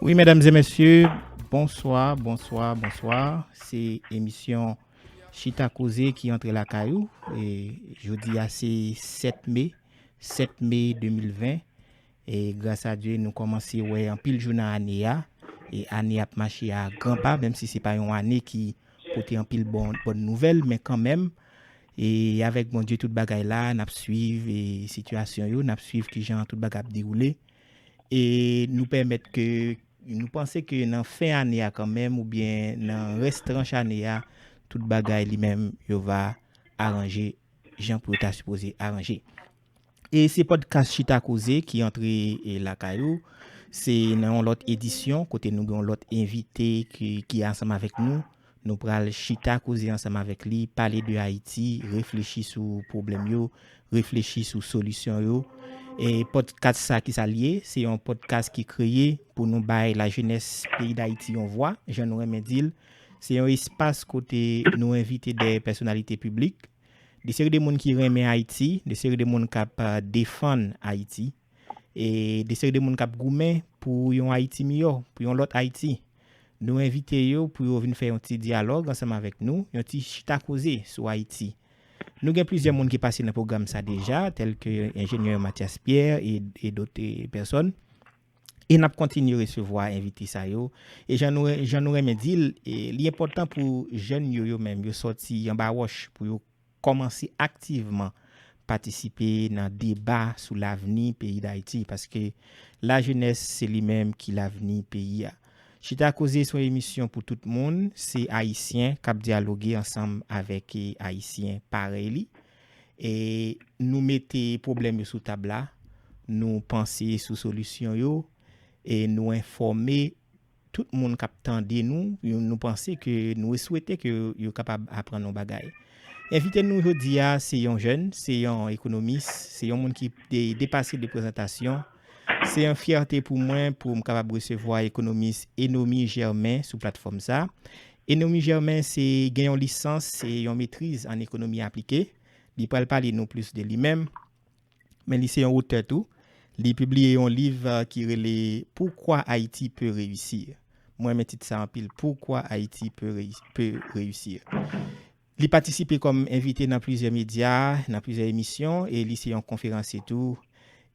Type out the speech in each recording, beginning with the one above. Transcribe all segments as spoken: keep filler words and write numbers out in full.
Wi, medam e mesye, bonswa, bonswa, bonswa. Se emisyon Chita Koze ki antre lakay ou. E jodi a se sèt me, sèt me de mil ven. E gras a Dye, nou kòmanse wè anpil jou nan ane a. E ane ap mache a gran pa, menm si se pa yon ane ki pote anpil bon, bòn nouvèl, men kanmenm, e avèk Bondye tout bagay la, n ap swiv e sitiyasyon yo, n ap swiv kijan tout bagay ap dewoule. E nou pèmèt ke nou panse ke nan fen ane a kanmenm, oubyen nan rès tranch ane a, tout bagay li menm yo va aranje jan pou yo ta sipoze aranje. E se podcast Chita Koze ki antre e, lakay ou. Se nan yon lòt edisyon kote nou gen yon lòt envite ki, ki ansanm avèk nou. Nou pral chita koze ansanm avèk li, pale de Ayiti, reflechi sou pwoblèm yo, reflechi sou solisyon yo. E podcast sa ki sa l ye? Se yon podcast ki kreye pou nou bay lajenès peyi Dayiti yon vwa, jan nou renmen di l. Se yon espas kote nou envite de pèsonalite piblik, de seri de moun ki renmen Ayiti, de seri de moun k ap defann Ayiti, e de seri de moun k ap goumen pou yon Ayiti miyò, pou yon lòt Ayiti. Nou envite yo pou yo vin fè yon ti dyalòg ansanm avèk nou, yon ti chita koze sou Ayiti. Nou gen plizyè moun ki pase nan pwogram sa deja, tèlke enjenyè Mathias Pierre e, e dòt pèsòn. E n ap kontinye resevwa envite sa yo. E jan nou, jan nou renmen di l, e li enpòtan pou jèn yo, yo menm, yo sòti anba wòch pou yo kòmanse aktivman patisipe nan deba sou lavni peyi Dayiti, paske lajenès se li menm ki lavni peyi a. Chita Koze se yon emisyon pou tout moun, se Ayisyen k ap dyaloge ansanm avèk Ayisyen parèy li. E nou mete pwoblèm yo sou tab la, nou panse sou solisyon yo, e nou enfòme tout moun k ap tande nou, yo, nou panse ke, nou swete ke yo kapab aprann yon bagay. Envite nou jodi a, se yon jèn, se yon ekonomis, se yon moun ki de, depase de prezantasyon. Se yon fyète pou mwen pou m kapab resevwa ekonomis Enomy Germain sou platfòm sa. Enomy Germain se gen yon lisans, se yon metriz an ekonomi aplike. Li pral pale nou plis de li menm. Men li se yon otè tou. Li pibliye yon liv, eh, ki rele Pourquoi Haïti peut réussir. Mwen renmen tit sa anpil, Pourquoi Haïti peut réu-, peut réussir. Li patisipe kòm envite nan plizyè medya, nan plizyè emisyon, e li se yon konferansye tou.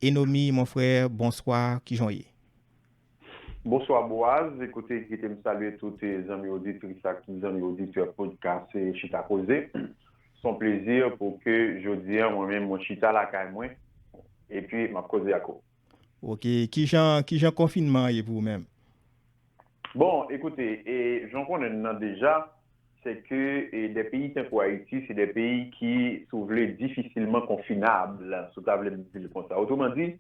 Enomy, mon frè, bonswa, kijan w ye? Bonswa Boaz, ekoute, kite m salye tout, eh, zanmi oditris ak zanmi oditè podcast, eh, Chita Koze. Se yon plezi pou ke jodi a, mwen menm, mwen chita lakay mwen, epi m ap koze ak ou. Ok, kijan, kijan konfinman an ye pou ou menm? Bon, ekoute, e, jan w konnen l nan deja, se ke, e, de peyi tankou Ayiti, se de peyi ki, si w vle, difisilman konfinab, si w ta vle m di l konsa. Otreman di,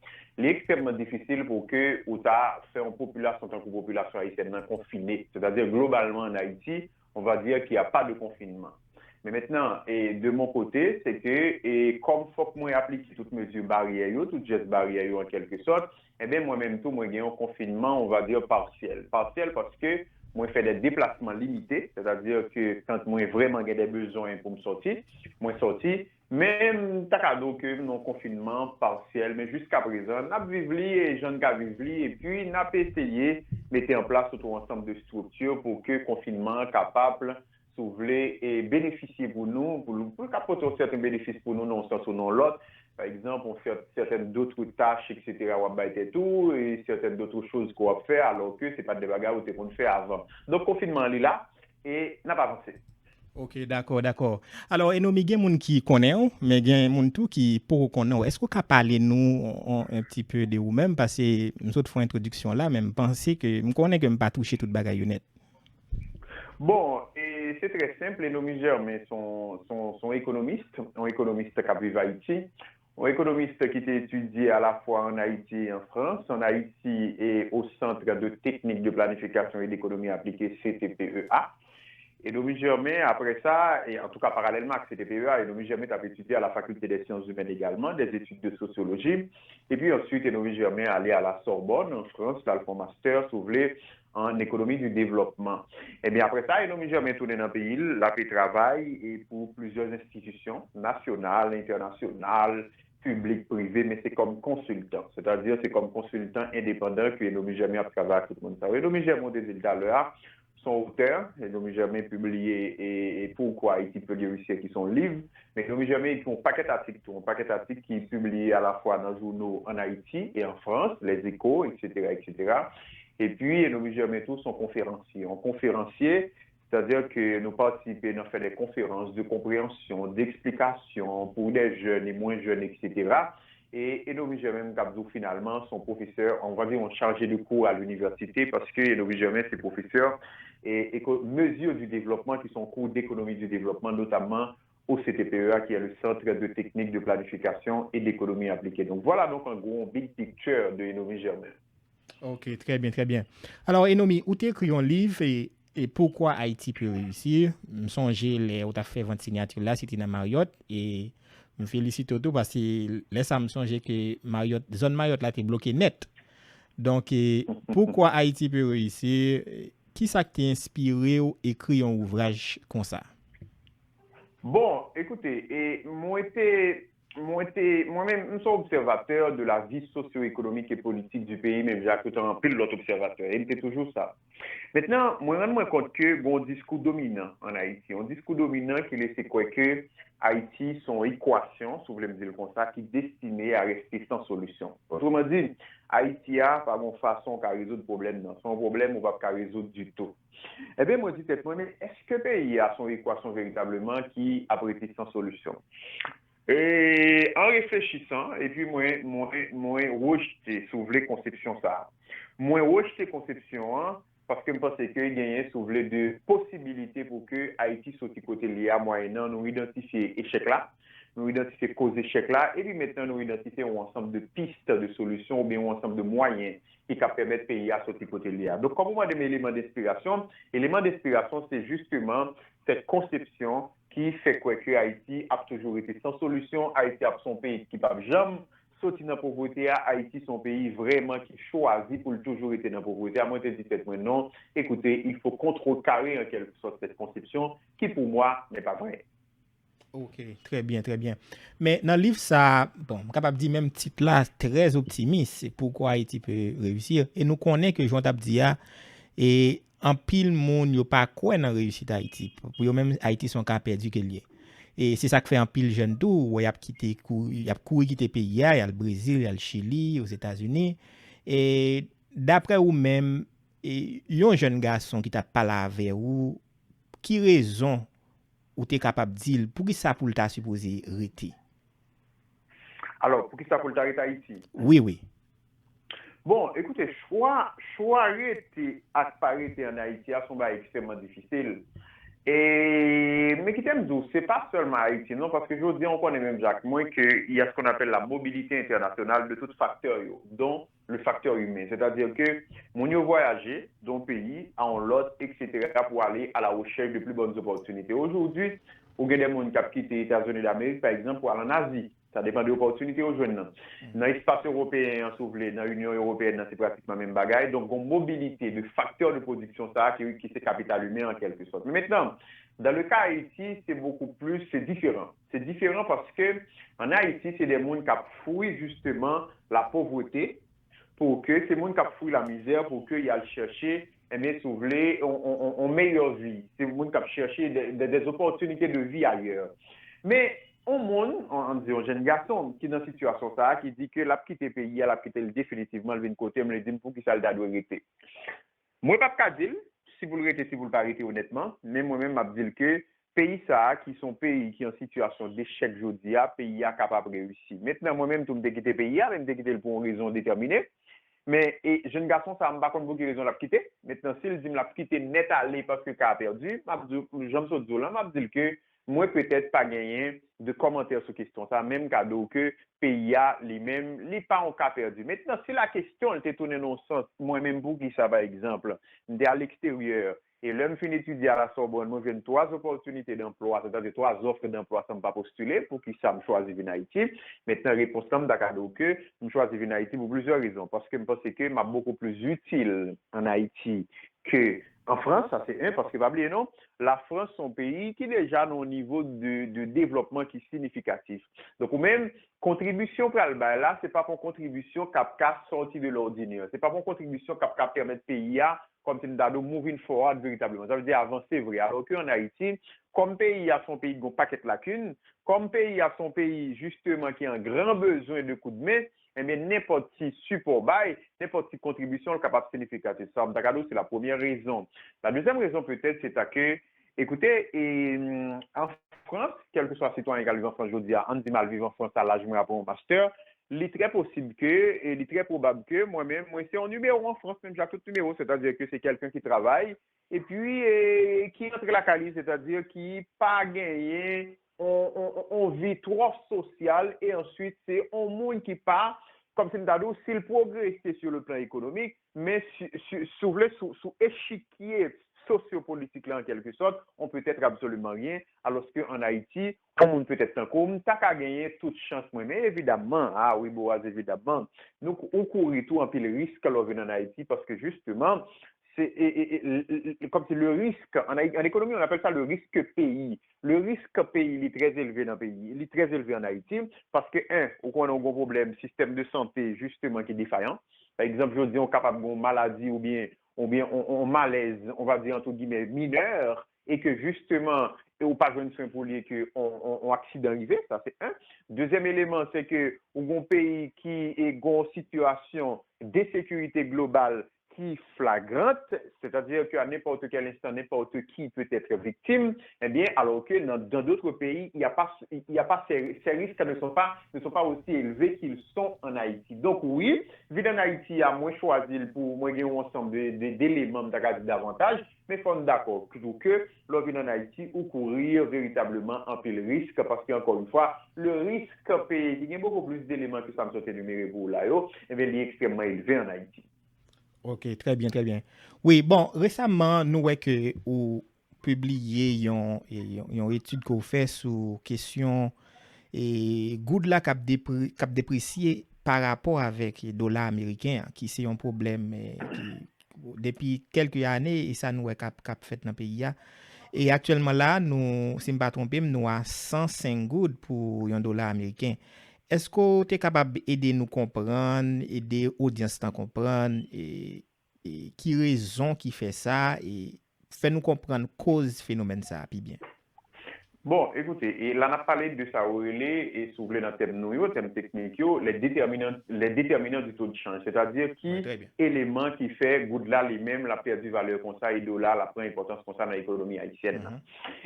li ekstrèmman difisil pou ke ou ta fè yon popilasyon tankou popilasyon ayisyèn nan konfine. Sètadi, globalman, an Ayiti, on va dire qu'il n'y a pas de confinement. Men mentnan, e, de mon kote, se ke, e, kòm fòk mwen aplike tout mezi baryè yo, tout jès baryè yo an kèlke sòt, enben, mwen menm tou, mwen gen yon konfinman, on va dire, pasyèl. Pasyèl paske mwen fè de deplasman limite, sètadi ke kan mwen vrèman gen de bezwen pou m sòti, mwen sòti, men m ta ka di w ke m nan yon konfinman pasyèl, men jiskaprezan, n ap viv li e jan n ka viv li, epi n ap eseye mete an plas tout yon ansanm de estrikti pou ke konfinman an kapab, si w vle, e benefisye pou nou, pou, pou l ka pote yon sèten benefis pou nou nan yon sans ou nan yon lòt. Pa egzanp, yon sèt-, sètèn dòt tach, etsetera, w ap bay tèt ou, e sètèn dòt choz ke w ap fè, alò ke se pa t de bagay ou te konn fè avan. Donk, konfinman an li la, e n ap avanse. Ok, dakò, dakò. Alò, Enomy, gen moun ki konnen w, men gen moun tou ki poko konnen w. Èske w ka pale nou on, on, un petit peu de ou menm? Paske m sot fè yon entwodiksyon la, men m panse ke, m konnen ke m pa touche tout bagay yo nèt. Bon, e se trè senp, Enomy Germain se yon, se yon, se yon ekonomis, yon ekonomis k ap viv Ayiti, yon ekonomis ki te etidye alafwa an Ayiti e an Frans, an Ayiti e au Centre de Technique de Planification et d'Économie Appliquée, C T P E A. Enomy Germain, apre sa, e antouka paralèlman ak C T P E A, Enomy Germain t ap etidye à la Faculté des Sciences Humaines également, des études de sociologie. Epi answit, Enomy Germain ale a la Sorbonne, an Frans, l al fè yon master, si w vle, an ekonomi di devlòpman. Ebyen, apre sa, Enomy Germain tounen nan peyi l, l ape travay e pou plizyè enstitisyon nasyonal, entènasyonal, piblik prive, men se kòm konsiltan. Sètadi, se kòm konsiltan endepandan ke Enomy Germain ap travay ak tout moun sa yo. Enomy Germain, ou te di l talè a, se yon otè, Enomy Germain pibliye e, e Pourquoi Haïti peut réussir, ki se yon liv, men Enomy Germain ekri yon pakèt atik tou, yon pakèt atik ki pibliye alafwa nan jouno ann Ayiti e an Frans, Les Echos, et cetera, et cetera. Epi, Enomy Germain tou, se yon konferansye. Yon konferansye, sètadi ke nou patisipe nan fè de konferans de konpreyansyon, de eksplikasyon pou de jèn e mwen jèn, et cetera. E Enomy Germain, m kab di w finalman, se yon pwofesè, on va dire yon chargé de cours à l'université, paske Enomy Germain se pwofesè e, e mezi di devlopman, ki se yon kou d'économie du développement, notamment au C T P E A, qui est le Centre de Technique de Planification et d'Économie Appliquée. Donc voilà donc en gros un big picture de Enomy Germain. Ok, trè byen, trè byen. Alò, Enomy, ou te ekri yon liv, e, e Pourquoi Haïti peut réussir. M sonje lè ou t ap fè vant sinyati la, se te nan Marriott, e m felisite w tou, paske lè sa m sonje ke Marriott, zòn Marriott la te bloke nèt. Donk, e, Pourquoi Haïti peut réussir, e, ki sa k te enspire w ekri yon ouvraj konsa? Bon, ekoute, e mwen te, mwen te, mwen menm, m se obsèvatè de la vie socio-économique et politique du pays, menm jan ak tout anpil lòt obsèvatè. E m te toujou sa. Mentnan, mwen rann mwen kont ke gen yon diskou dominan ann Ayiti, yon diskou dominan ki lese kwè ke Ayiti se yon ekwasyon, si w vle m di l konsa, ki destine a reste san solisyon. Otreman di, Ayiti a pa gen yon fason w ka rezoud pwoblèm nan. Se yon pwoblèm ou p ap ka rezoud ditou. Ebyen, mwen di tèt mwen, men èske peyi a se yon ekwasyon veritableman ki ap rete san solisyon? E, an reflechisan, epi mwen, mwen, mwen rejte, si w vle, konsepsyon sa a. Mwen rejte konsepsyon an paske m panse ke genyen, si w vle, de posibilite pou ke Ayiti soti kote l ye a, mwayennan nou idantifye echèk la, nou idantifye koz echèk la, epi mentnan nou idantifye yon ansanm de pis de solisyon oubyen yon ansanm de mwayen ki ka pèmèt peyi a soti kote l ye a. Donk, kòm ou mande m eleman denspirasyon, eleman denspirasyon se jisteman sèt konsepsyon ki fè kwè ke Ayiti ap toujou rete san solisyon, Ayiti ap se yon peyi ki p ap janm soti nan povrete a, Ayiti se yon peyi vrèman ki chwazi pou l toujou rete nan povrete a. Mwen te di tèt mwen non, écoutez, il faut contrecarrer en quelque sorte cette conception qui pour moi n'est pas vraie. Ok, trè byen, trè byen. Men nan liv sa, bon, m kapab di menm tit la trè optimis, se Pourquoi Haïti peut réussir. E nou konnen ke jan w t ap di a, e anpil moun yo pa kwè nan reyisit Ayiti. Pou yo menm, Ayiti se yon ka pèdi ke l ye. E se sa k fè anpil jèn tou, ou wè y ap kite, y ap kouri kite peyi a, y al Brezil, y al Chili, Ozetazini. E daprè ou menm, e yon jèn gason ki t ap pale avè ou, ki rezon ou te kapab di l poukisa pou l ta sipoze rete? Alò, poukisa pou l ta rete Ayiti? Wi, wi. Bon, ekoute, chwa, chwa rete ak pa rete ann Ayiti a se yon bagay ekstrèmman difisil. E, men kite m di w, se pa sèlman Ayiti, non, paske jodi a, ou konnen menm jan ak mwen ke il y a ce qu'on appelle la mobilité internationale de tout facteur yo, dont le facteur humain. Sètadi ke moun yo vwayaje de yon peyi a yon lòt, et cetera, pou ale à la recherche de plus bonnes opportunités. Aujourd'hui, ou gen de moun k ap kite Etazini Damerik, pa egzanp, pou al ann Azi. Sa depann de opòtinite yo jwenn nan. Nan espas ewopeyen an, si w vle, nan Inyon Ewopeyèn nan, se pratikman menm bagay. Donk, gon mobilite de facteur de production sa a ki, ki se capital humain en quelque sorte. Men mentnan, dans le cas Haïti, c'est beaucoup plus, c'est différent. Se diferan paske ann Ayiti, se de moun k ap fwi jisteman la pauvreté, pou ke se moun k ap fwi la misère, pou ke y al chèche, ebyen, si w vle, on, on, on, on meilleure vie. Se moun k ap chèche de, de, des opportunités de vie ailleurs. Men, on moun, on, on di, on jèn gason ki nan sitiyasyon sa a, ki di ke l ap kite peyi a, l ap kite l definitivman, l vin kote m, li di m poukisa l ta dwe rete. Mwen p ap ka di l si pou l rete, si pou l pa rete, onètman, men mwen menm, m ap di l ke peyi sa a, ki se yon peyi ki an sitiyasyon dechèk jodi a, peyi a kapab reyisi. Mentnan, mwen menm tou, m te kite peyi a, men m te kite l pou yon rezon detèmine. Men, e, jèn gason sa a, m pa konn pou ki rezon l ap kite. Mentnan, si l di m l ap kite nèt ale paske ka a pèdi, m ap di w, jan m sot di w lan, m ap di l ke mwen petèt pa genyen de kòmantè sou kesyon sa a, men m ka di w ke peyi a, li menm, li pa yon ka pèdi. Mentnan, si la kesyon l te tounen nan yon sans, mwen menm poukisa, pa egzanp, m te aleksteryè, e lè m fin etidye a la Sorbonne, mwen jwenn twa opòtinite danplwa, sètadi twa zòf danplwa san m pa postile, poukisa m chwazi vin Ayiti? Mentnan, repons lan, m ta ka di w ke m chwazi vin Ayiti pou plizyè rezon. Paske m panse ke m ap bokou plis itil ann Ayiti ke An Frans, sa se en, paske pa bliye non, Lafrans se yon peyi ki deja nan yon nivo de, de devlòpman ki siyifikatif. Donk ou menm, kontribisyon pral bay la, se pa pou yon kontribisyon k ap ka sòti de lòdinè. Se pa pou yon kontribisyon k ap ka pèmèt peyi a, kòm si m ta di w, moving forward veritableman. Sa vle di avanse vre. Alò ke an Ayiti, kòm peyi a se yon peyi ki gen yon pakèt lakin, kòm peyi a se yon peyi jisteman ki an gran bezwen de koudmen, ebyen, nenpòt ti sipò bay, nenpòt ti kontribisyon, l kapab siyifikatif. Sa, m ta ka di w, se la premyè rezon. La dezyèm rezon, petèt, se ta ke, ekoute, e, an Frans, kèlkeswa sitwayen k al viv an Frans jodi a, ann di m al viv an Frans a laj mwen apre yon mastè, li trè posib ke, e li trè pwobab ke mwen menm, mwen se yon nimewo an Frans, menm jan ak tout nimewo, sètadi ke se kèlken ki travay, epi e, ki rantre lakay li, sètadi ki pa genyen on, on, on, on vi twò sosyal, e answit se on moun ki pa, kòm si m ta di w, si l pwogrese sou le plan ekonomik, men si, si, si w vle, sou, sou echikye sosyopolitik la, an kèlke sòt, on peut-être absolument rien, alòske an Ayiti, on moun petèt tankou w, m ta ka genyen tout chans mwen. Men evidamman, a wi, Boaz, evidamman, nou, ou kouri tou anpil risk lè w vin an Ayiti, paske jisteman, se, e, e, e, l- l- l- kòm si le risk, an, an ekonomi, on appelle ça le risque pays. Le risk peyi, li trè elve nan peyi, li trè elve an Ayiti, paske, en, ou konnen w gen yon pwoblèm sistèm de sante, jisteman, ki defayan. Pa egzanp, jodi a, w kapab gen yon maladi oubyen, oubyen yon, yon malèz, on va dire, entre guillemets, mineur, e ke jisteman, e ou pa jwenn swen pou li, e ke on, on, on aksidan rive, sa se en. Dezyèm eleman, se ke ou gen yon peyi ki, e, gen yon sitiyasyon de sekirite global ki flagrant, c'est-à-dire que à n'importe quel instant, n'importe qui peut être victime, eh bien, alors que dans dans d'autres pays, il n'y a pas, il y a pas ces, ces risques ne sont pas, ne sont pas aussi élevés qu'ils sont en Haïti. Donc oui, vin an Ayiti a, mwen chwazi l pou mwen gen yon ansanm de, de, d'eleman, m ta ka di davantaj, men fò n dakò tou ke lè w vin an Ayiti, ou kouri veritableman anpil risk, paske ankò yon fwa, le risk peyi, li gen beaucoup plus d'eleman ke sa m sot enimere pou ou la yo, ebyen, li ekstrèmman elve an Ayiti. Ok, trè byen, trè byen. Wi, bon, resaman, nou wè ke ou pibliye yon, yon, yon etid ke w fè sou kesyon e, goud la k ap depre, k ap depresye pa rapò avèk dola ameriken an, ki se yon pwoblèm e, ki, depi kèlke ane, e sa nou wè k ap, k ap fèt nan peyi a. E aktyèlman la, nou, si m pa twonpe m, nou a san senk goud pou yon dola ameriken. Èske w te kapab ede nou konprann, ede odyans lan konprann, e, e ki rezon ki fè sa, e fè nou konprann koz fenomèn sa a pi byen? Bon, ekoute, e la n ap pale de sa yo rele, e si w vle nan tèm nou yo, tèm teknik yo, les déterminants, les déterminants du taux de change, c'est-à-dire ki eleman ki fè goud la li menm l ap pèdi valè konsa e dola l ap pran enpòtans konsa nan ekonomi ayisyèn nan.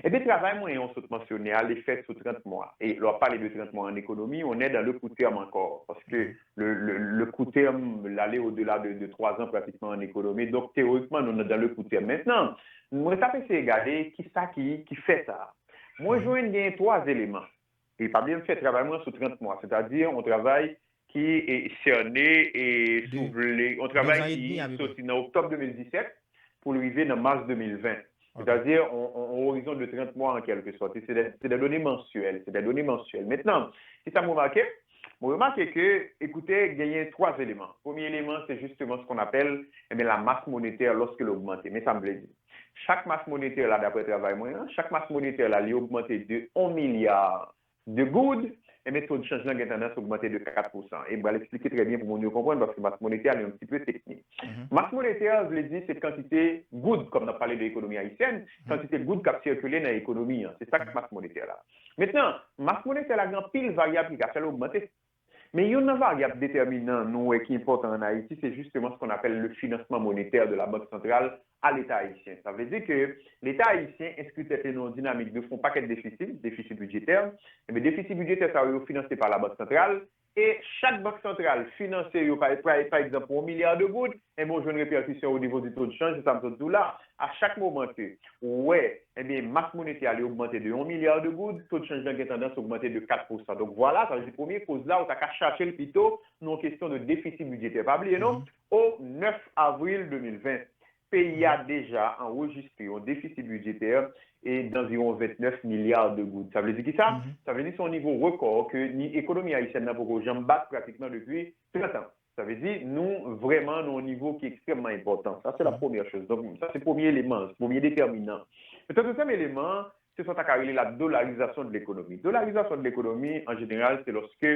Ebyen, travay mwen an, w sot mansyone a, li fèt sou trant mwa. E lè w ap pale de trant mwa an ekonomi, on est dans le court terme encore, paske le, le, le court terme, l ale au-delà de, de twa zan pratikman an ekonomi. Donk, teorikman, nou nan dans le court terme. Mentnan, mwen t ap eseye gade kisa ki, ki fè sa. Mwen jwenn gen twa eleman. E pa bliye m fè travay mwen sou trant mwa, sètadi yon travay ki e, sène e si w vle, yon travay ki soti nan oktòb de mil disèt pou l rive nan mas de mil ven. Sètadi yon, yon, yon orizon de trant mwa an kèlke sòt. E se de, se de done mansyèl, se de done mansyèl. Mentnan, kisa m remake? Mwen remake ke, ekoute, genyen twa eleman. Premye eleman, se jisteman ce qu'on appelle, ebyen, la masse monétaire lorsqu'elle augmente. Men sa m vle di. Chak mas monetè la, daprè travay mwen an, chak mas monetè la, li ogmante de yon milya de goud, ebyen, to de chanj lan gen tandans ogmante de kat pousan. E m pral eksplike trè byen pou moun yo konprann, paske mas monetè a, li yon ti pe teknik. Mas monetè a vle di se kantite goud, kòm n ap pale de ekonomi ayisyèn, kantite goud k ap sikile nan ekonomi an. Se sa k mas monetè la. Mentnan, mas monetè la gen anpil varyab ki ka fè l ogmante. Men youn nan varyab detèminan nou wè ki enpòtan an Ayiti, se jisteman ce qu'on appelle le financement monétaire de la Banque centrale à l'État haïtien. Sa vle di ke Leta ayisyen enskri tèt li nan yon dinamik de fè yon pakèt defisi, defisi bidjetè. Ebyen, defisi bidjetè sa yo, yo finanse pa Labank Santral, e chak Bank Santral finanse yo, pa, pa, pa egzanp, pou yon milya de goud, ebyen, w jwenn repèkisyon o nivo di to de chanj, se sa m sot di w la. A chak moman ke ou wè, ebyen, mas monetè a li ogmante de yon milya de goud, to de chanj lan gen tandans ogmante de kat pousan. Donk, vwala, sa vle di premye koz la, ou ta ka chache l pito nan yon kesyon de defisi bidjetè. Pa bliye non, o nèf avril de mil ven, peyi a deja anrejistre yon defisi bidjetè e danviwon vennèf milya de goud. Sa vle di kisa? Sa vle di se yon nivo rekò ke ni ekonomi ayisyèn nan poko janm bat pratikman depi trant an. Sa vle di, nou vrèman nan yon nivo ki ekstrèmman enpòtan. Sa, se la premyè choz. Donk, sa, se premye eleman, premye detèminan. Mentnan, dezyèm eleman an, se sa w ta ka rele la dollarisation de l'économie. Dollarisation de l'économie, an jeneral, se lòske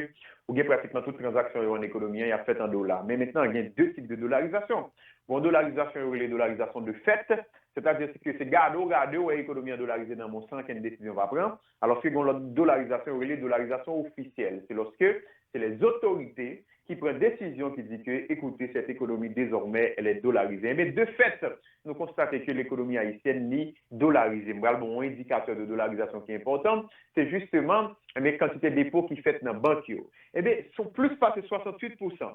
ou gen pratikman tout tranzaksyon yo an ekonomi an, y ap fèt an dola. Men mentnan, gen de tip de dollarisation. Gon dollarisation yo rele dollarisation de fait, sètadi ke se gade w gade w wè ekonomi an dolarize nan men w san kenn desizyon pa pran, alòske gon lòt dollarisation yo rele dollarisation officielle. Se lòske se les autorités ki pran desizyon ki di ke, écoutez, cette économie désormais elle est dollarisée. Enben, de fait, nou konstate ke lekonomi ayisyèn li dolarize. M pral ba w yon endikatè de dolarizasyon ki enpòtan, se jisteman, enben, kantite depo ki fèt nan bank yo. Enben, sou plis pase swasanntuit pousan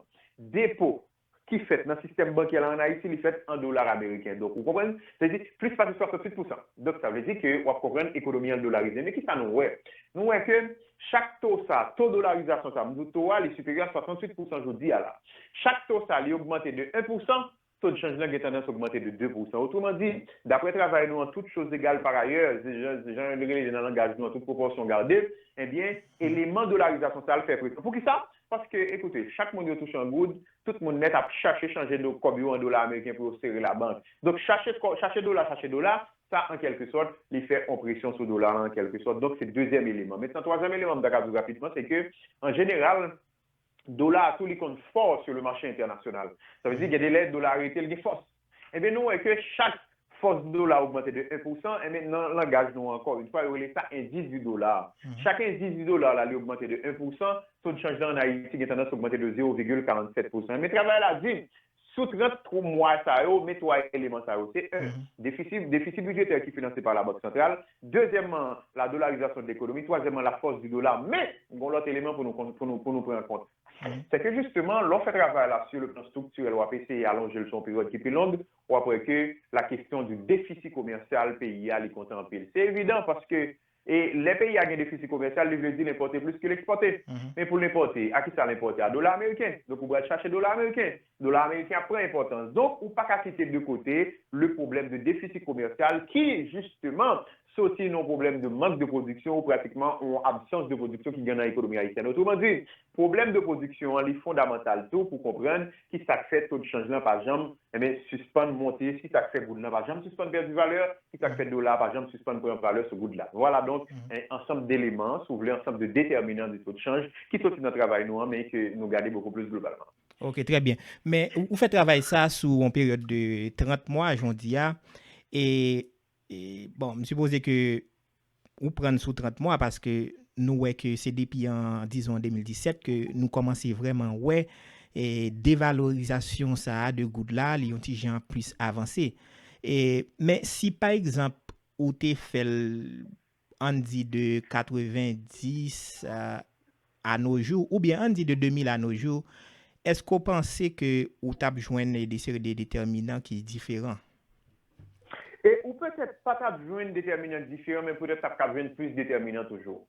depo ki fèt nan sistèm bankyè la an Ayiti, li fèt an dola ameriken. Donk, ou konprann? Se di, plis pase swasanntuit pousan. Donk, sa vle di ke w ap konprann ekonomi an dolarize. Men kisa nou wè? Nou wè ke chak to sa, to dolarizasyon sa, m di w to a, li siperyè a swasanntuit pousan jodi a la. Chak to sa, li ogmante de en pousan, to de chanj lan gen tandans ogmante de de pousan. Otreman di, daprè travay nou an, toutes choses égales par ailleurs, se jan, se jan yo rele nan langaj nou an, tout pwopòsyon gade, ebyen, eleman dolarizasyon sa a fè presyon. Poukisa? Paske, ekoute, chak moun yo touche an goud, tout moun nèt ap chache chanje do, kòb yo an dola ameriken pou yo sere labank. Donk, chache, kò- chache dola, chache dola, sa, an kèlke sòt, li fè yon presyon sou dola a, an kèlke sòt. Donk, se dezyèm eleman. Mentnan, twazyèm eleman, m ta ka di w rapidman, se ke, an jeneral, dola a tou, li konn fò sur le marché international. Sa vle di, gen de lè, dola a rete, li gen fòs. Ebyen, nou wè ke chak fòs dola a ogmante de en pousan, ebyen, nan langaj nou an, ankò yon fwa, yo rele sa endis di dola. Chak endis di dola la, li ogmante de en pousan, to de chanj lan an Ayiti gen tandans ogmante de zewo vigil karannsèt pousan. Men travay la di, sou trant mwa sa yo, men twa eleman sa yo. Se, en, defisi, defisi bidjetè ki finanse pa Labank Santral. Dezyèmman, la dollarisation de l'économie. Twazyèmman, la force du dollar. Men, gon lòt eleman pou nou, kon- pou nou, pou nou pran an kont. Se ke jisteman, lè w fè travay la sur le plan structurel, w ap eseye alonje l sou yon peryòd ki pi long, w ap wè ke la kesyon di defisi komèsyal peyi a, li konte anpil. Se evidan paske e lè peyi a gen defisi komèsyal, li vle di l enpòte plis ke l ekspòte. Men pou l enpòte, a kisa l enpòte? A dola ameriken. Donk, ou pral chache dola ameriken. Dola ameriken ap pran enpòtans. Donk, ou pa ka kite de kote le problème de déficit commercial ki, jisteman, soti nan yon pwoblèm de mank de pwodiksyon ou pratikman yon absans de pwodiksyon ki gen nan ekonomi ayisyèn. Otreman di, pwoblèm de pwodiksyon an, li fondamantal tou pou konprann ki sa k fè to de chanj lan pa janm, enben, sispann monte, ki sa k fè goud lan pa janm sispann pèdi valè, ki sa k fè dola a pa janm sispann pran valè sou goud la. Vwala, donk, en ansanm deleman, si w vle, ansanm de detèminan de to de chanj ki soti nan travay nou an, men ke nou gade bokou plis globalman. Ok, trè byen. Men ou, ou fè travay sa sou yon peryòd de trant mwa, jan w di a, e, e, bon, m sipoze ke ou pran n sou trant mwa paske nou wè ke se depi an, dizon, an de mil disèt ke nou kòmanse vrèman wè, e, devalorizasyon sa a de goud la, li yon ti jan plis avanse. E, men si, pa egzanp, ou te fè l, ann di de katrevendis a, a no jou, oubyen ann di de de mil a no jou, èske w panse ke ou t ap jwenn de seri de detèminan ki diferan? E ou petèt pa t ap jwenn detèminan diferan, men petèt t ap ka jwenn plis detèminan toujou.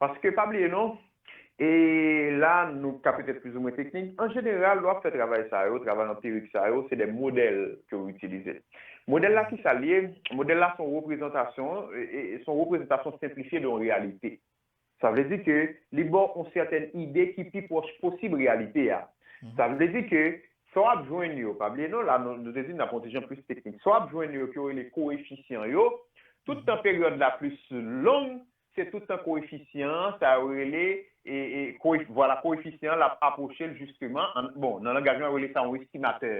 Paske pa bliye non, e la nou ka petèt plizoumwen teknik. An jeneral, lè w ap fè travay sa yo, travay anpirik sa yo, se de modèl ke w itilize. Modèl la, kisa l ye? Modèl la se yon reprezantasyon, e, e, se yon reprezantasyon senplifye de yon reyalite. Sa vle di ke li ba w yon sètèn ide ki pi pwòch posib reyalite a. Sa vle di ke sa w ap jwenn yo, pa bliye non, la nou, nou te di n ap yon ti jan plis teknik. Sa w ap jwenn yo ke yo rele koefisyan yo, tout tan peryòd la plis long, se tout tan koefisyan an, sa yo rele, e, e, koef- vwala, koefisyan an, l ap apwoche l jisteman, an- bon, nan langaj nou, yo rele sa yon estimatè.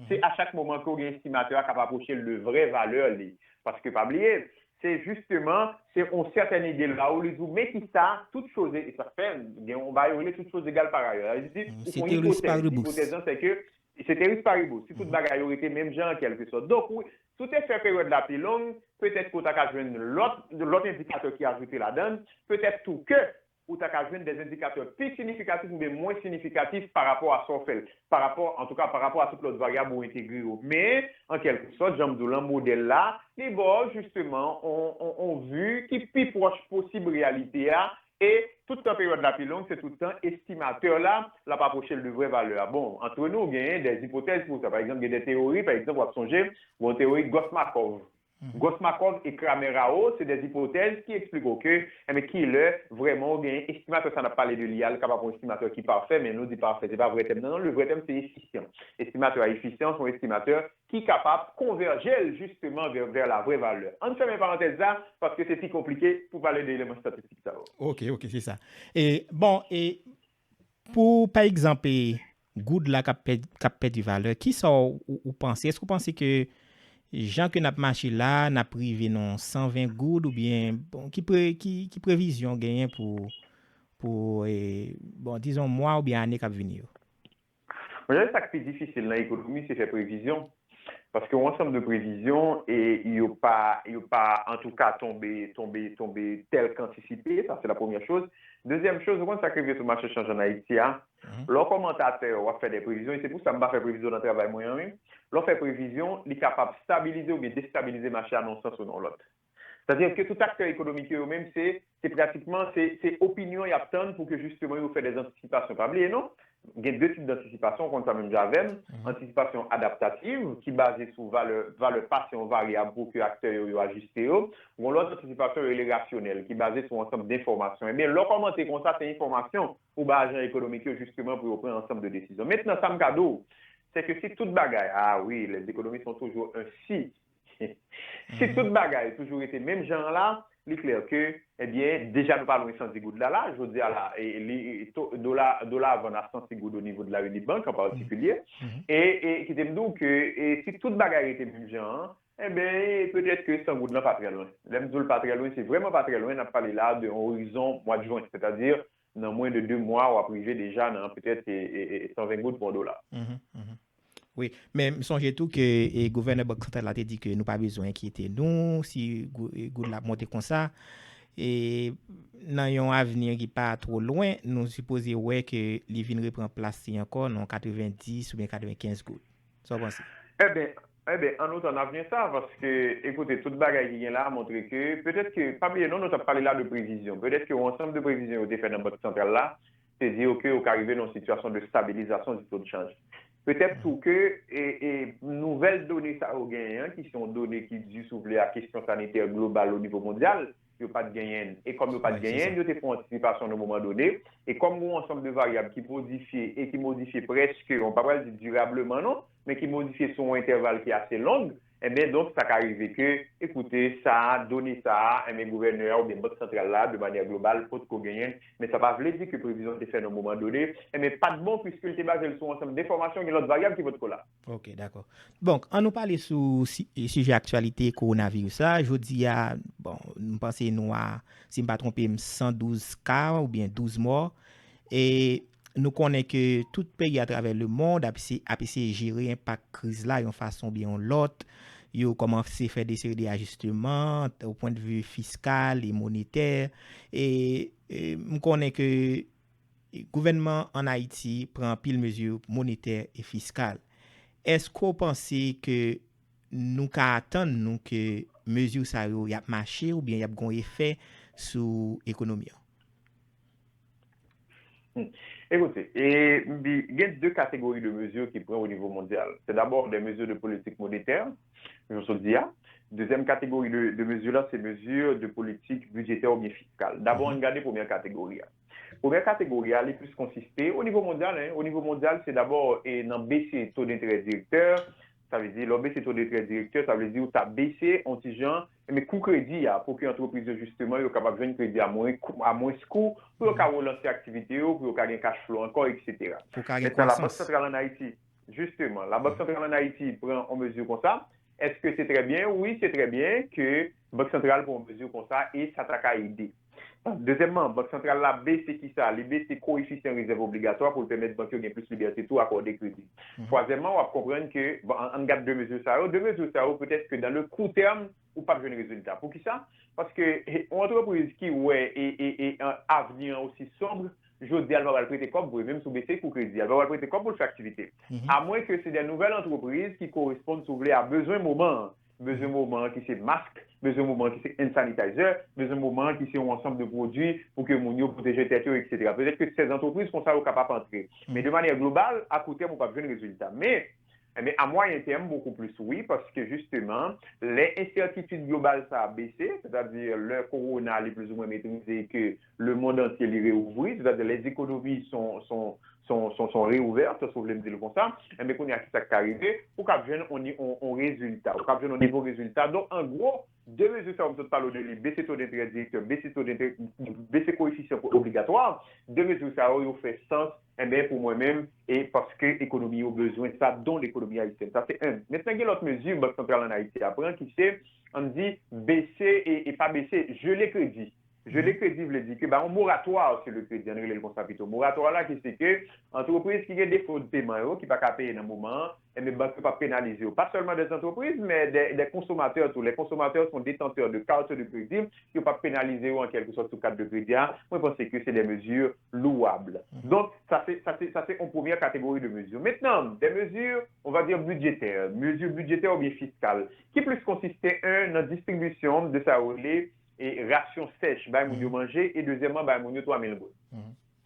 Se a chak moman ke w gen estimatè a k ap apwoche l de vrè valè li. Paske pa bliye, se jisteman, se yon sètèn ide la ou li di w, men kisa, tout chose, e sa fè, gen yon bagay yo rele tout chose égale par ailleurs. Sa vle di, ou fè yon ipotèz. Ipotèz lan, se ke, ceteris paribus, si tout bagay yo rete menm jan an kèlke sòt. Donk, wi, si w te fè peryòd la pi long, petèt ke w ta ka jwenn lòt, lòt endikatè ki ajoute ladan l, petèt tou ke ou ta ka jwenn de endikatè pi sinifikatif oubyen mwen sinifikatif pa rapò a sa w fè l, pa rapò, antouka, pa rapò a tout lòt varyab ou entegre yo. Men, an kèlke sòt, jan m di w lan, modèl la, li ba w jisteman on, on, on vi ki pi pwòch posib reyalite a, e tout tan peryòd la pi long, se tout tan estimatè la, l ap apwoche l de vrè valè a. Bon, antre nou, genyen de ipotèz pou sa. Pa egzanp, gen de teyori, pa egzanp, w ap sonje, bon, teyori Gauss-Markov. Grossmarkov e Kramer-Rao, se de ipotèz ki eksplike w ke, enben, ki lè vrèman ou gen estimatè sa n ap pale de li a, li ka pa yon estimatè ki pafè, men nou di pafè, se pa vrè tèm nan, non, le vrè tèm se efisyan. Estimatè a efisyan, se yon estimatè ki kapab konvèje l jisteman vè, vè la vrè valè. Ann fèmen parantèz la, paske se pi konplike pou pale de eleman estatistik sa yo. Ok, ok, se sa. E, bon, e pou, pa egzanp, e, goud la k ap pèd, k ap pèdi valè, kisa w, ou, ou panse? Èske w panse ke jan ke n ap mache la, n ap rive nan san ven goud oubyen, bon, ki, pre, ki, ki previzyon w genyen pou, pou, e, bon, dizon, mwa oubyen ane k ap vini yo? Mwen, sa k pi difisil nan ekonomi, se fè previzyon. Paske yon ansanm de previzyon, e yo pa, yo pa, antouka, tonbe, tonbe, tonbe tèl k'antisipe, sa se la premyè choz. Dezyèm choz, ou konn sa k rive sou mache chanj ann Ayiti a? Lè w kòmanse a fè, w ap fè de previzyon, e se pou sa m pa fè previzyon nan travay mwen an, wi. Lè w fè previzyon, li kapab stabilize oubyen destabilize mache a nan yon sans ou nan yon lòt. Sètadi ke tout aktè ekonomik yo, yo menm, se, se pratikman, se, se opinyon y ap tann pou ke jisteman yo fè de antisipasyon. Pa bliye non, gen de tip d'antisipasyon, ou konn sa menm jan avè m, antisipasyon adaptativ, ki baze sou valè, valè pase yon varyab pou ke aktè yo, yo ajiste yo. Gon lòt antisipasyon yo rele rasyonèl, ki baze sou yon ansanm denfòmasyon. Ebyen, lè w kòmanse konsa, se enfòmasyon ou ba ajan ekonomik yo jisteman pou yo pran ansanm de desizyon. Mentnan, sa m ka di w, se ke si tout bagay, ah oui, les économistes sont toujours ainsi, si tout bagay toujou rete menm jan an la, li klè ke, ebyen, deja nou pa lwen san dis goud la la, jodi a la, e, li, to, dola, dola vann a san dis goud o nivo de la Unibank an patikilye, e, e kite m di w ke, e, si tout bagay rete menm jan an, ebyen, petèt ke san goud lan pa trè lwen. Lè m di w l pa trè lwen, se vrèman pa trè lwen, n ap pale la de yon orizon mwa de jen, sètadi nan mwen de de mwa, w ap rive deja nan petèt, e, e, e, san ven goud pou yon dola. Wi, men m sonje tou ke, e, gouvènè Bank Santral la te di ke nou pa bezwen enkyete nou si gou, e, goud la ap monte konsa. E nan yon avni ki pa two lwen, nou sipoze wè ke li vin repran plas li ankò nan katrevenndis oubyen katrevenkenz goud. Sa w panse? Ebyen, ebyen, ann nou tann avni sa, paske, ekoute, tout bagay ki gen la a montre ke, petèt ke, pa bliye non, nou t ap pale la de previzyon. Petèt ke yon ansanm de previzyon yo te fè nan Bank Santral la, se di yo ke yo ka rive nan yon sitiyasyon de stabilizasyon di to de chanj. Petèt tou ke, e, e, nouvèl done sa yo genyen an, ki se yon done ki di, si w vle, a kesyon sanitè global o nivo mondyal, yo pa t genyen l. E kòm yo pa t genyen l, yo te fè yon antisipasyon nan moman done. E kòm gen yon ansanm de varyab ki modifye e ki modifye prèske, on pa pral di dirableman non, men ki modifye sou yon entèval ki ase long, ebyen, donk, sa ka rive ke, ekoute, sa a, done sa a, ebyen, gouvènè a oubyen Bank Santral la, de manyè global, potko genyen l. Men sa pa vle di ke previzyon te fè nan moman done, ebyen, pa t bon, piske l te baze l sou yon ansanm denfòmasyon, gen lòt varyab ki potko la. Ok, dakò. Bon, ann nou pale sou si, sijè aktyalite kowonaviris la. Jodi a, bon, m panse nou a, si m pa twonpe m, san douz ka oubyen douz mò. E nou konnen ke tout peyi atravè lemonn ap ese, ap eseye jere enpak kriz la yon fason oubyen yon lòt. Yo kòmanse fè de seri de ajisteman, o pwendvi fiskal e monetè. E, e m konnen ke gouvènman ann Ayiti pran anpil mezi monetè e fiskal. Èske w panse ke nou ka atann nou ke mezi sa yo y ap mache oubyen y ap gen yon efè sou ekonomi an? Hmm. Ekoute, e, gen de kategori de mezi ki pran o nivo mondyal. Se dabò de mezi de politik monetè, jan w sot di a. Dezyèm kategori de, de mezi la, se mezi de politik bidjetè oubyen fiskal. Dabò, ann gade premyè kategori a. Premyè kategori a, li plis konsiste o nivo mondyal, en. O nivo mondyal, se dabò, e, nan bese to denterè direktè. Sa vle di, lè w bese to denterè direktè, sa vle di ou ta bese yon ti jan, men kou kredi a, pou ke antrepriz yo, jisteman, yo kapab jwenn kredi a mwens kou, a mwens kou, pou yo ka relanse aktivite yo, pou yo ka gen cash flow ankò, etsetera. Pou ka gen kwasans. Mentnan, Labank Santral ann Ayiti, jisteman, Labank Santral ann Ayiti pran yon mezi konsa. Èske se trè byen? Wi, se trè byen ke Bank Santral pran yon mezi konsa e sa ta ka ede. Dezyèmman, Bank Santral la bese kisa? Li bese koefisyan rezèv obligatwa pou l pèmèt bank yo gen plis libète tou akòde kredi. Twazyèmman, w ap konprann ke, bon, ann, ann gade de mezi sa yo. De mezi sa yo, petèt ke dans le court terme, ou p ap jwenn rezilta. Poukisa? Paske, e, yon antrepriz ki wè e, e, e, an, avni an osi sonb, jodi a, l pa pral prete kòb vre, menm si w bese kou kredi a, l pa pral prete kòb pou l fè aktivite. Amwenke se de nouvèl antrepriz ki koresponn, si w vle, a bezwen moman an. Bezwen moman an ki se mask, bezwen moman an ki se hand sanitizer, bezwen moman an ki se yon ansanm de pwodui pou ke moun yo pwoteje tèt yo, etsetera. Petèt ke sèten antrepriz konsa yo kapab antre. Men de manyè global, a kou tèm, ou p ap jwenn rezilta. Men, Ebyen, a mwayen tèm, bokou plis wi, paske jisteman, lè ensètitid global sa a bese, sètadi lè kowona li plizoumwen metrize e ke lemonn antye li reouvri, sètadi lè zekonomi son, son, son, son, son reouvèt, si w vle m di l konsa, enben kounye a ki sa k ka rive, ou kab jwenn on, on, on rezilta, ou kab jwenn on nivo rezilta. Donk, an gwo, de mezi sa yo m sot pale w de li, bese to denterè direktè, bese to denterè, bese koefisyan obligatwa, de mezi sa yo, yo fè sans, enben, pou mwen menm, e paske ekonomi yo bezwen sa, don lekonomi ayisyèn. Sa se enn. Mentnan, gen lòt mezi Bank Santral ann Ayiti a pran ki se, ann di, bese e, e pa bese, jele kredi. Jele kredi vle di ke ba yon moratwa sou le kredi, ann rele l konsa pito. Moratwa la ki se ke antrepriz ki gen defo de peman yo, ki pa ka peye nan moman an, enben bank yo p ap penalize yo. Pa sèlman des antrepriz, men des, des consommateurs tou. Les consommateurs sont détenteurs de carte de crédit, yo p ap penalize yo an kèlkesòt sou kat de kredi a. Mwen panse ke se des mesures louables. Donk, sa se, sa se, sa se yon premyè kategori de mezi. Mentnan, des mesures, on va dire, budgétaires, mezi bidjetè oubyen fiskal, ki plis konsiste, en, nan distribisyon de sa yo rele e rasyon sèch, bay moun yo manje, e dezyèmman, bay moun yo twa mil goud.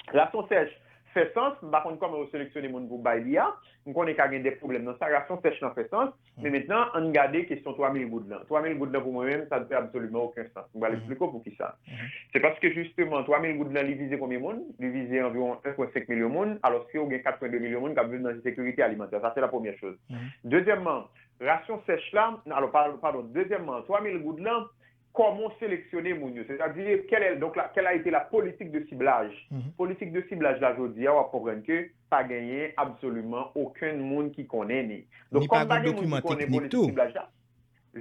Rasyon sèch fè sans, m pa konn kòman yo seleksyone moun pou bay li a, m konnen ka gen de pwoblèm nan sa, rasyon sèch lan fè sans, men mentnan, ann gade kesyon twa mil goud lan. Twa mil goud lan pou mwen menm, sa n fè absoliman okenn sans. M pral eksplike w poukisa. Se paske jisteman, twa mil goud lan, li vize konbyen moun? Li vize anviwon en pwen senk milyon moun, alòske ou gen kat pwen de milyon moun k ap viv nan ensekirite alimantè. Sa se la premyè choz. Dezyèmman, rasyon sèch la, alò, pa- padon, dezyèmman, twa mil goud lan, kòman w seleksyone moun yo? Sètadi, quelle est, donc, la, quelle a été la politique de ciblage? Politik de siblaj la, jodi a, w ap konprann ke pa genyen absoliman okenn moun ki konnen ni. Donk, kòm pa gen moun ki konnen politik siblaj la,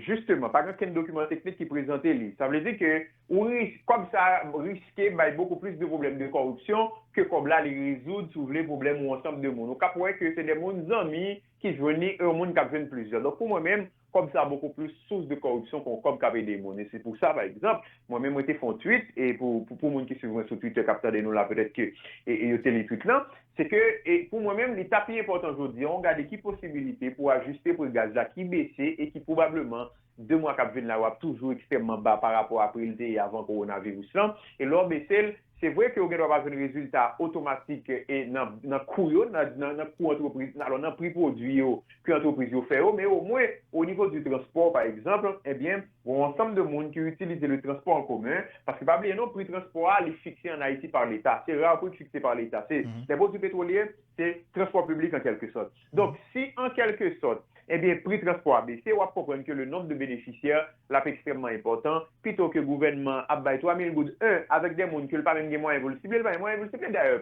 jisteman, pa gen okenn dokiman teknik ki prezante li. Sa vle di ke ou ris-, kòb sa riske bay bokou plis de pwoblèm de kòripsyon ke kòb la li rezoud, si w vle, pwoblèm yon ansanm de moun. Ou k ap wè ke se de moun zanmi ki jwenn li, e yon moun k ap jwenn plizyè. Donk, pou mwen menm, kòb sa bokou plis sous de kòripsyon ke yon kòb k ap ede moun. E se pou sa, pa egzanp, mwen menm, mwen te fè yon tweet, e pou, pou, pou moun ki swiv mwen sou Twitter, k ap tande nou la, petèt ke, e, e yo te li tweet lan, se ke, e pou mwen menm, li ta pi enpòtan jodi a, w gade ki posibilite pou ajiste pri gaz la ki bese e ki pwobableman, de mwa k ap vin la, yo ap toujou ekstrèmman ba pa rapò a pri l te ye avan kowonaviris lan. E lè w bese l, se vre ke w gen dwa pa jwenn rezilta otomatik e nan, nan kou yo, nan, nan, nan kou antrepriz, alò nan pri pwodui yo ke antrepriz yo fè yo, men omwen, o nivo di transpò, pa egzanp, ebyen, gen yon ansanm de moun ki itilize le transpò an komen, paske pa bliye non, pri transpò a, li fikse ann Ayiti pa Leta. Se ra pri ki fikse pa Leta. Se les produits pétroliers, se transpò piblik an kèlke sòt. Donk, si an kèlke sòt, ebyen, pri transpò a bese, w ap konprann ke le nombre de bénéficiaires l ap ekstrèmman enpòtan, pito ke gouvènman ap bay twa mil goud, en, avèk de moun ke l pa menm gen mwayen pou l sible, l pa gen mwayen pou l sible. Dayè,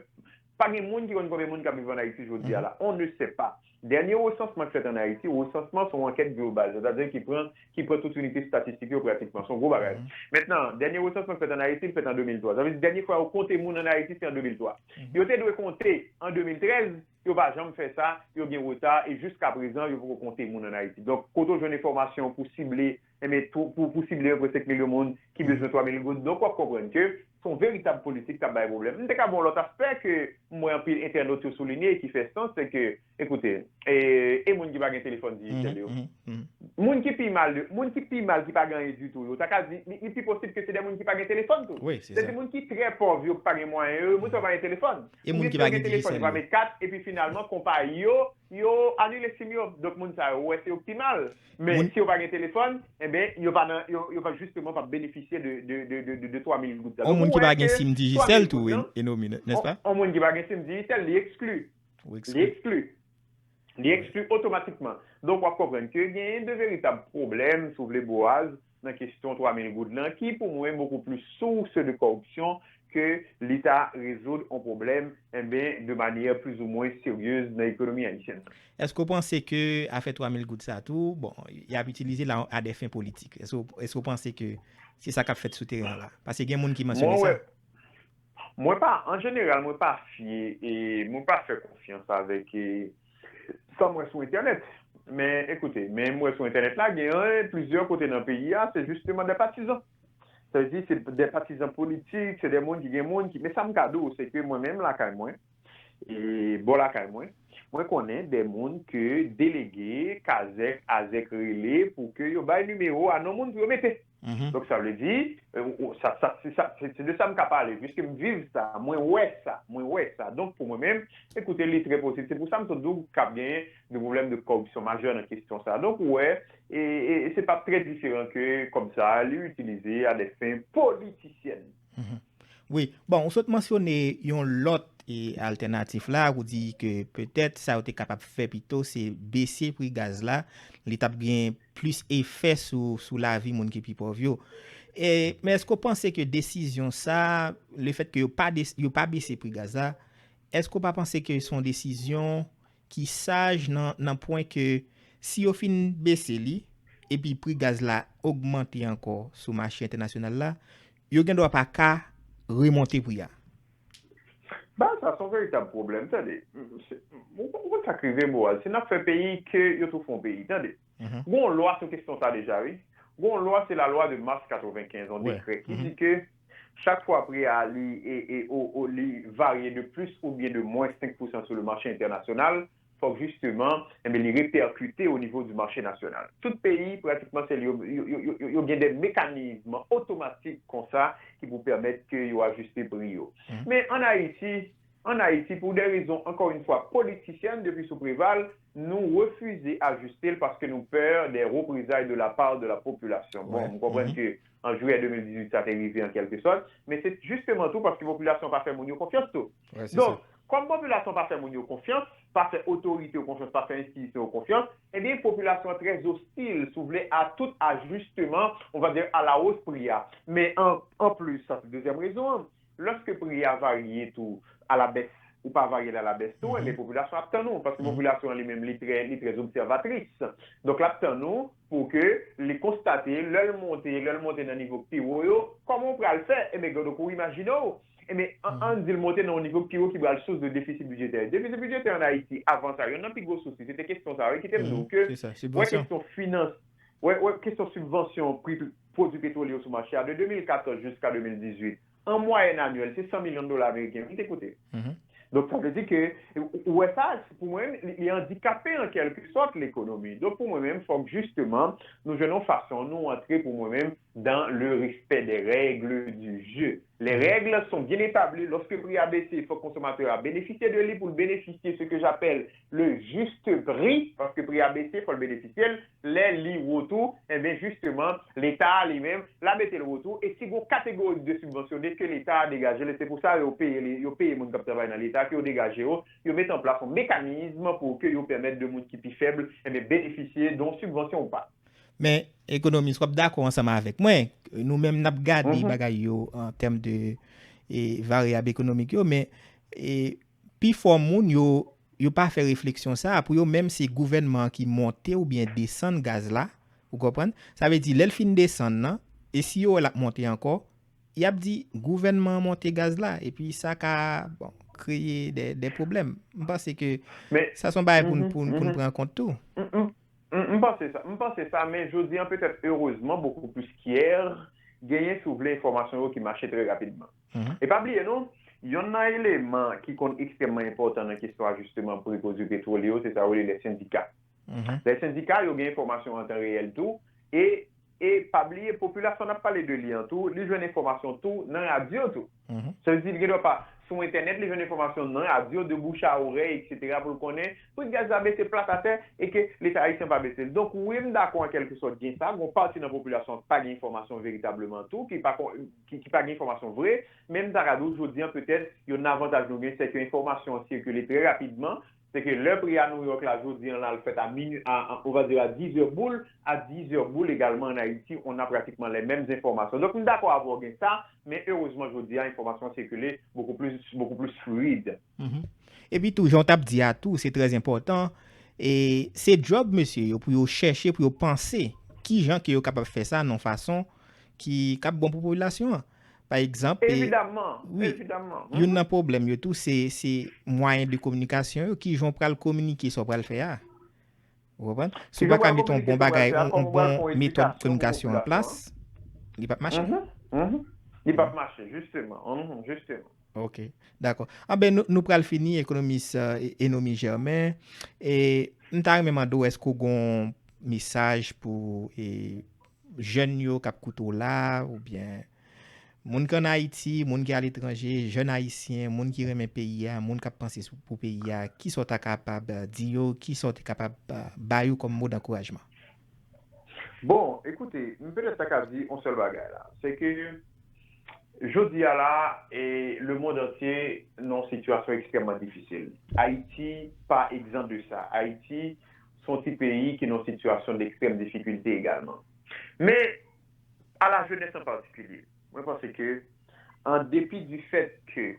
pa gen moun ki konn konbyen moun k ap viv ann Ayiti jodi a la. On ne sait pas. Dènye resansman k fèt ann Ayiti, resansman se yon ankèt global, sètadi ki pran, ki pran tout inite estatistik yo pratikman. Se yon gwo bagay. Mentnan, dènye resansman k fèt ann Ayiti, l fèt an de mil twa. Sa vle di, dènye fwa yo konte moun ann Ayiti, se an de mil twa. Yo te dwe konte an de mil trèz, yo pa janm fè sa, yo gen reta, e jiska prezan, yo poko konte moun ann Ayiti. Donk, kote w jwenn enfòmasyon pou sible, enben, tou, pou, pou sible yon pwen senk milyon moun ki bezwen twa mil goud. Donk, w ap konprann ke se yon veritab politik k ap bay pwoblèm. M te ka ba w lòt aspè ke m wè anpil entènot yo soulinye e ki fè sans, se ke, ekoute, e, e moun ki pa gen telefòn dijital yo. Moun ki pi mal, moun ki pi mal, ki pa gen anyen ditou yo, ta ka di, li, li pi posib ke se de moun ki pa gen telefòn tou. Se de moun ki trè pòv yo, ki pa gen mwayen yo, moun sa yo pa gen telefòn. E moun ki pa gen telefòn, yo pa met kat, epi finalman, konpayi yo, yo anile sim yo. Donk, moun sa yo, ou wè, se yo ki pi mal. Men si yo pa gen telefòn, enben, yo pa nan, yo, yo pa jisteman pa benefisye de, de, de, de, de, de twa mil goud sa. Yon moun ki pa gen sim Digicel tou, Enomy, nèspa? Yon moun ki pa gen sim Digicel, li ekskli. Li ekskli. Li ekskli otomatikman. Donk, w ap konprann ke genyen de veritab pwoblèm, si w vle, Boaz, nan kesyon twa mil goud lan, ki pou mwen bokou plis source de corruption ke li ta rezoud yon pwoblèm, enben, de manyè plizoumwen seryez nan ekonomi ayisyèn nan. Èske w panse ke afè twa mil goud sa tou, bon, y ap itilize l a, a des fins politiques? Èske w, èske w panse ke se sa k ap fèt sou teren an la? Paske gen moun ki mansyone sa. Mwen pa, an jeneral, mwen pa fye e mwen pa fè konfyans avèk e, sa m wè sou entènèt. Men, ekoute, men m wè sou entènèt la, gen plizyè kote nan peyi a, se jisteman de patizan. Sa vle di, se de patizan politik, se de moun ki gen moun ki, men sa m ka di w, se ke mwen menm lakay mwen, e bò lakay mwen, mwen konnen de moun ke delege, kazèk, azèk rele pou ke yo bay nimewo a non moun pou yo mete. Donk, sa vle di, euh, ou- sa, sa, se sa- se- se de sa m ka pale, piske m viv sa, mwen wè sa, mwen wè sa. Donk, pou mwen menm, ekoute, li trè posib. Se pou sa m sot di w k ap genyen de pwoblèm de kòripsyon majè nan kesyon sa. Donk, ou wè, e, e, e se p ap trè diferan ke kòb sa a, li itilize a des fins politiciennes. Wi, bon, ou sot mansyone yon lòt e, altènatif la, ou di ke petèt sa yo te kapab fè pito se bese pri gaz la, li t ap gen plis efè sou, sou lavi moun ki pi pòv yo. E, men èske w panse ke desizyon sa, le fèt ke yo pa, des, yo pa bese pri gaz la, èske w pa panse ke se yon desizyon ki saj nan, nan pwen ke si yo fin bese li, epi pri gaz la ogmante ankò sou mache entènasyonal la, yo gen dwa pa ka remonte pri a? Ba, sa se yon veritab pwoblèm, tande. M- se- Ou ou konn sa k rive, Moral? Si n ap fè peyi, ke yo tou fè yon peyi, tande. Gon lwa sou kesyon sa deja, wi. Gon lwa, se lalwa de mas katrevenkenz, yon dekrè ki di ke chak fwa pri a li e, e o, o, li varye de plis oubyen de mwens senk pousan sou le mache entènasyonal, fòk jisteman, enben, li repèkite o nivo di mache nasyonal. Tout peyi, pratikman, se yo, yo, yo, yo, yo gen de mekanizm otomatik konsa ki pou pèmèt ke yo ajiste pri yo. Men an Ayiti, an Ayiti, pou de rezon, ankò yon fwa, politisyèn, depi sou Preval, nou refize ajiste l paske nou pè de reprezay de la part de la population. Bon, m konprann ke an jiyè de mil dizuit, sa te rive an kèlke sòt, men se jisteman tou paske popilasyon pa fè moun yo konfyans tou. Donk, kòm popilasyon pa fè moun yo konfyans, pa fè otorite yo konfyans, pa fè enstitisyon yo konfyans, ebyen, popilasyon an trè ostil, si w vle, a tout ajisteman, on va dire, à la hausse pri a. Men an, an plis, sa se dezyèm rezon an, lòske pri a varye tou a la bès, ou pa varye l a la bès tou, enben, popilasyon ap tann ou, paske popilasyon an li menm, li trè, li trè obsèvatris. Donk, l ap tann ou pou ke li konstate, lè l monte, lè l monte nan nivo k pi wo yo, kòman w pral fè? Enben, gade, ou imajine w, enben, an, ann di l monte nan yon nivo k pi wo ki pral sous de defisi bidjetè. Defisi bidjetè an Ayiti, avan sa, yonn nan pi gwo sous li, se te kesyon sa, wi, kite m di w ke, wè kesyon finans, wè, wè kesyon sibvansyon pri pwodui petwolye yo sou mache a, de de mil katòz jiska de mil dizuit, an mwayèn anyèl, se san milyon dola ameriken, wi, te koute. Donk, sa vle di ke, ou wè sa, pou mwen, li, li andikape an kèlke sòt lekonomi. Donk, pou mwen menm, fòk jisteman, nou jwenn yon fason, nou antre pou mwen menm, dans le respect des règles du jeu. Les règles sont bien établies. Lorsque pri a bese, fòk konsomatè a benefisye de li pou l benefisye ce que j'appelle le juste prix, paske pri a bese, fò l benefisye l. Lè li wo tou, enben, jisteman, Leta a li menm, l a mete l wo tou. E si gon kategori de sibvansyone ke Leta a degaje l, e se pou sa yo peye, li- yo peye moun k ap travay nan Leta, ke yo degaje yo, yo mete an plas yon mekanizm pou ke yo pèmèt de moun ki pi fèb, enben, benefisye de yon sibvansyon ou pa. Men, ekonomis, w ap dakò ansanm avèk mwen, nou menm n ap gade bagay yo an tèm de e, varyab ekonomik yo, men e, pifò moun yo, yo pa fè refleksyon sa a. Pou yo menm, se gouvènman an ki monte oubyen desann gaz la, ou konprann? Sa vle di, lè l fin desann nan, e si yo wè l ap monte ankò, y ap di gouvènman an monte gaz la, epi sa ka, bon, kreye de, de pwoblèm. M panse ke sa se yon bagay pou n, pou n, pou n pran kont tou. M, m, m, m panse sa, m panse sa, men jodi an, petèt, erezman, bokou plis kyè genyen, si w vle, enfòmasyon yo ki mache trè rapidman. E pa bliye, non, yonn nan eleman ki konn ekstrèmman enpòtan nan kesyon ajisteman pri pwodui petwolye yo, se sa yo rele lè sendika. Lè sendika, yo gen enfòmasyon an tan reyèl tou, e, e pa bliye, popilasyon n ap pale de li an tou, li jwenn enfòmasyon tou nan radyo tou. Sa vle di, li gen dwa pa sou entènèt, li jwenn enfòmasyon nan radyo, de bouche à oreille, et cetera, pou l konnen pri gaz la bese plat atè e ke Leta ayisyen pa bese l. Donk, wi, m dakò an kèlke sòt gen sa, gon pati nan popilasyon an pa gen enfòmasyon veritableman tou, ki pa kon- ki, ki pa gen enfòmasyon vre, men m ta ka di w jodi an, petèt, yonn nan avantaj nou gen, se ke enfòmasyon an sikile trè rapidman, se ke lè pri a Nouyòk la jodi an la, l fèt a minu, a, a, on va dire à dix heures boule, à dix heures boule également en Haïti, on a pratiquement les mêmes informations. Donk, m dakò avè w gen sa, men erezman jodi a, enfòmasyon an sikile bokou plis, bokou plis fluid. Epi tou, jan w t ap di a tou, se trè enpòtan, e se djòb mesye yo pou yo chèche, pou yo panse kijan ke yo kapab fè sa nan yon fason ki k ap bon pou popilasyon an. Pa egzanp, e, Evidaman, wi, evidaman. Youn nan pwoblèm yo tou, se, se mwayen de kominikasyon yo, kijan w pral kominike sa w pral fè a. Ou konprann? Si w pa ka mete yon bon bagay, yon, yon bon metòd kominikasyon an plas, li p ap mache. Li p ap mache, jisteman. Mhm, jisteman. Ok, dakò. Anben, nou, nou pral fini, ekonomis, e, Enomy Germain. E m ta renmen mande w, èske w gen yon mesaj pou, e, jèn yo k ap koute w la, oubyen moun ki ann Ayiti, moun ki aletranje, jèn ayisyen, moun ki renmen peyi a, moun k ap panse sou, pou peyi a, kisa w ta kapab, eh, di yo, kisa w te kapab, eh, ba yo kòm mo dankourajman? Bon, ekoute, m petèt ta ka di yon sèl bagay la. Se ke jodi a la, e, lemonn antye nan yon sitiyasyon ekstrèmman difisil. Ayiti pa egzan de sa. Ayiti se yon ti peyi ki nan yon sitiyasyon dekstrèm difikilte egalman. Men, a la jenès an patikilye, mwen panse ke, an depi di fèt ke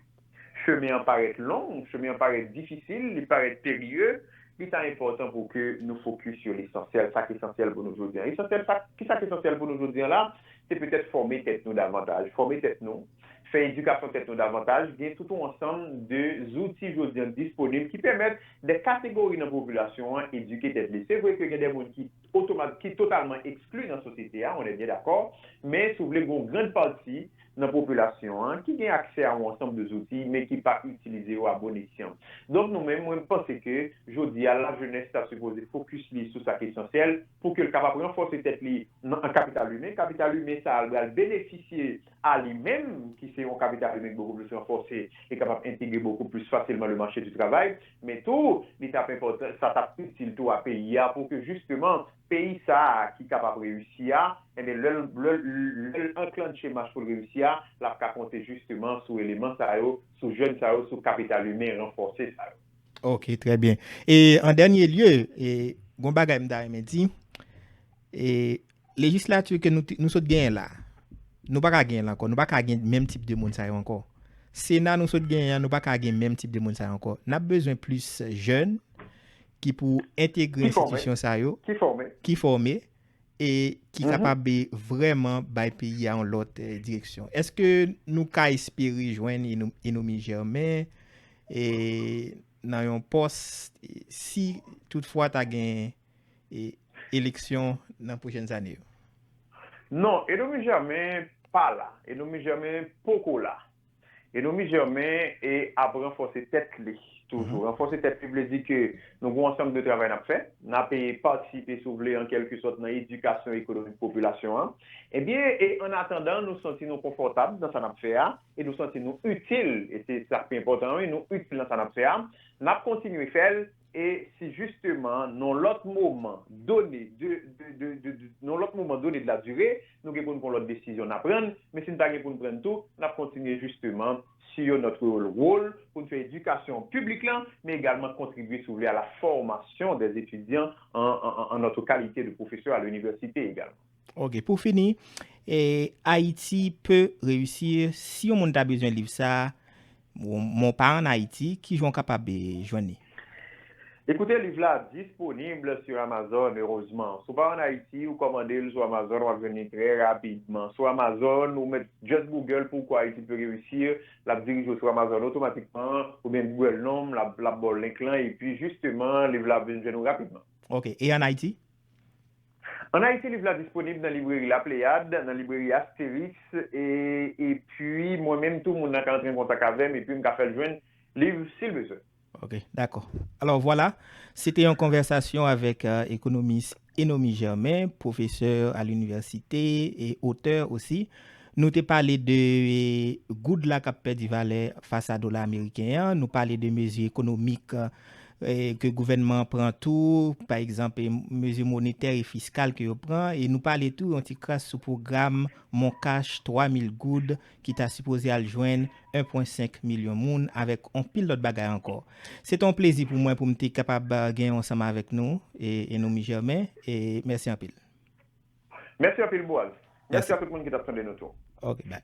chemen an parèt long, chemen an parèt difisil, li parèt perye, li ta enpòtan pou ke nou fokis sou lesansyèl, sa k esansyèl pou nou jodi an. Esansyèl, sa, ki sa k esansyèl pou nou jodi an la? Se petèt fòme tèt nou davantaj, fòme tèt nou, fè edikasyon tèt nou davantaj, gen tout yon ansanm de zouti jodi an disponib ki pèmèt de kategori nan popilasyon an edike tèt li. Se vre ke gen de moun ki otomat, ki totalman ekskli nan sosyete a, on est bien d'accord, men si w vle gen yon grann pati nan popilasyon an ki gen aksè a yon ansanm de zouti, men ki pa itilize yo a bon esyan. Donk nou menm, mwen panse ke jodi a, lajenès ta sipoze fokis li sou sa k esansyèl pou ke l kapab ranfòse tèt li nan, an kapital imen. Kapital imen sa a, l pral benefisye a li menm, ki se yon kapital imen ki bokou plis ranfòse e kapab entegre bokou plis fasilman le marché du travail, men tou, li t ap enpòtan, sa t ap itil tou a peyi a pou ke jisteman peyi sa a ki kapab reyisi a, enben, lè l, lè l, lè l anklanche mach pou l reyisi a, l ap ka konte jisteman sou eleman sa yo, sou jèn sa yo, sou kapital imen ranfòse sa yo. Ok, trè byen. E an dènye lye, e, gon bagay m ta renmen di, e, lejislati ke nou, nou sot genyen la, nou pa ka genyen l ankò, nou pa ka gen menm tip de moun sa yo ankò. Sena nou sot genyen an, nou pa ka gen menm tip de moun sa yo ankò. N ap bezwen plis jèn ki pou entegre enstitisyon sa yo, ki fòme, e ki kapab vrèman bay peyi a yon lòt, eh, direksyon. Èske nou ka espere jwenn Eno-, Enomy Germain, eh, nan yon pòs, eh, si toutfwa ta gen, eh, eleksyon nan pwochèn ane yo? Non, Enomy Germain pa la. Enomy Germain poko la. Enomy Germain e ap ranfòse tèt li toujou. Ranfòse tèt li vle di ke nou gen yon ansanm de travay n ap fè. N ap, e, patisipe, si w vle, an kèlke sòt, nan edikasyon ekonomik popilasyon an. Ebyen, e an atandan, nou santi nou konfòtab nan sa n ap fè a, e nou santi nou itil, e se sa k pi enpòtan an, wi, nou itil nan sa n ap fè a, n ap kontinye fè l, e si jisteman, nan lòt moman done, de, de, de, de, de, nan lòt moman done de la dire, nou gen pou n pran lòt desizyon n a pran, men si n pa gen pou n pran tou, n ap kontinye jisteman sur notre rôle pou n fè edikasyon piblik lan, men egalman kontribye, si w vle, à la formation des étudiants en, en, en, en notre qualité de professeur à l'université également. Ok, pou fini, eh, Haïti peut réussir, si yon moun ta bezwen liv sa, mon, mon pa an Ayiti, ki jan w kapab, eh, jwenn li? Écoutez, liv la disponib sur Amazon, erezman. Si w pa an Ayiti, ou kòmande l sou Amazon, w ap jwenn li trè rapidman. Sou Amazon, ou met just Google Pourquoi Haïti peut réussir, l ap dirije w sou Amazon otomatikman, oubyen Google non, l ap, l ap ba w link lan, epi jisteman, liv la ap vin jwenn ou rapidman. Ok, e an Ayiti? An Ayiti, liv la disponib nan libreri La Pléiade, nan libreri Astérix, e, epi mwen menm tou, moun nan ka antre an kontak avè m, epi m ka fè l jwenn liv si l bezwen. Ok, dakò. Alò, vwala, se te yon konvèsasyon avèk, euh, ekonomis Enomy Germain, pwofesè a linivèsite e otè osi. Nou te pale de, eh, goud la k ap pèdi valè fas a dola ameriken an. Nou pale de mezi ekonomik, eh, ke gouvènman an pran tou, pa egzanp, eh, mezi monetè e fiskal ke yo pran. E nou pale tou yon ti kras sou pwogram Mon Cash twa mil goud ki ta sipoze al jwenn en pwen senk milyon moun avèk on pil lòt bagay ankò. Se te yon plezi pou mwen pou m te kapab, eh, gen yon ansanm avèk nou, e, Enomy Germain, e mèsi anpil. Mèsi anpil, Boaz. Mèsi a tout moun ki t ap tande nou tou. Ok, bye.